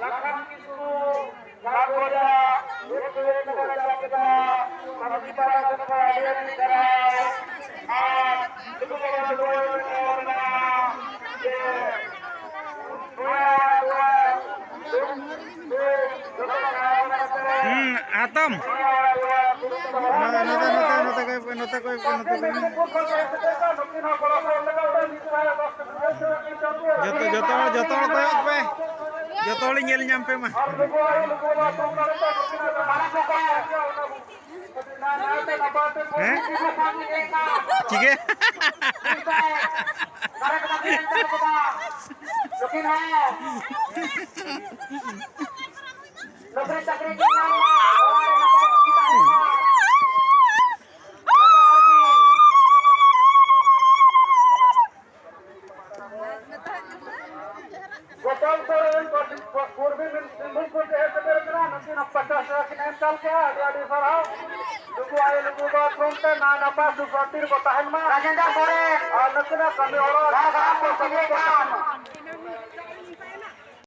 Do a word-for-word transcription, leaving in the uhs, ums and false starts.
ᱞᱟᱠᱷᱟᱱ ᱠᱤᱥᱠᱩ, ᱞᱟᱞᱜᱚᱲᱤᱭᱟ, ᱢᱤᱫ ᱠᱚᱭᱮ ᱢᱮᱰᱟᱞ ᱮ ᱧᱟᱢ ᱠᱮᱫᱟ᱾ ᱢᱟᱹᱡᱷᱤ ᱯᱟᱲᱟ ᱠᱷᱚᱱ ᱦᱚᱸ ᱟᱹᱰᱤ ᱟᱹᱰᱤ ᱥᱟᱨᱦᱟᱣ᱾ ᱟᱨ ᱱᱩᱠᱩ ᱠᱚ ᱵᱟᱲᱟᱭ ᱦᱚᱪᱚ ᱵᱚᱱᱟ ᱡᱮ ᱱᱚᱣᱟ ᱟᱞᱮ ᱦᱩᱸ, ᱦᱟᱛᱚᱢ᱾ ᱱᱚᱛᱮ, ᱱᱚᱛᱮ, ᱱᱚᱛᱮ ᱠᱚᱭᱚᱜ ᱯᱮ, ᱱᱚᱛᱮ ᱠᱚᱭᱚᱜ ᱯᱮ, ᱱᱚᱛᱮ ᱠᱚᱭᱚᱜ ᱯᱮ᱾ ᱡᱚᱛᱚ, ᱡᱚᱛᱚ, ᱡᱚᱛᱚ ᱦᱚᱲ ᱠᱚᱭᱚᱜ ᱯᱮ᱾ ᱡᱚᱛᱚ ᱦᱚᱲ ᱧᱮᱞ ᱧᱟᱢ ᱯᱮ ᱢᱟ᱾ ᱦᱮᱸ? ᱪᱤᱠᱟᱹ? ᱱᱚᱠᱨᱤ ᱪᱟᱠᱨᱤ ᱠᱚ ᱧᱟᱢ ᱢᱟ, ᱚᱲᱟᱜ ᱨᱮ ᱱᱟᱯᱟᱭ ᱛᱮ ᱛᱟᱦᱮᱱ ᱢᱟ᱾ ᱡᱚᱛᱚ ᱦᱚᱲ ᱜᱮ ᱜᱚᱯᱟᱞ ᱥᱚᱨᱮᱱ ᱯᱩᱨᱵᱤ ᱥᱤᱝᱵᱷᱩᱢ ᱠᱷᱚᱱ ᱦᱮᱡ ᱥᱮᱴᱮᱨ ᱠᱟᱱᱟ, ᱱᱩᱠᱤᱱ ᱦᱚᱸ ᱯᱚᱪᱟᱥ ᱴᱟᱠᱟ ᱠᱤᱱ ᱮᱢ ᱪᱟᱞ ᱠᱮᱜᱼᱟ, ᱟᱹᱰᱤ ᱟᱹᱰᱤ ᱥᱟᱨᱦᱟᱣ᱾ ᱱᱩᱠᱩ ᱟᱭᱳ ᱱᱩᱠᱩ ᱵᱟᱵᱟ ᱛᱷᱩᱢ ᱛᱮ ᱱᱟᱭ ᱱᱟᱯᱟᱭ ᱥᱩᱠ ᱥᱟᱱᱛᱤ ᱨᱮᱠᱚ ᱛᱟᱦᱮᱱ ᱢᱟ᱾ ᱨᱟᱡᱮᱱᱫᱨ ᱥᱚᱨᱮᱱ᱾ ᱟᱨ ᱱᱩᱠᱤᱱᱟᱜ ᱠᱟᱹᱢᱤ ᱦᱚᱨᱟ ᱡᱷᱟᱲᱜᱨᱟᱢ ᱠᱷᱚᱱ ᱠᱤᱱ ᱦᱮᱡ ᱠᱟᱱᱟ᱾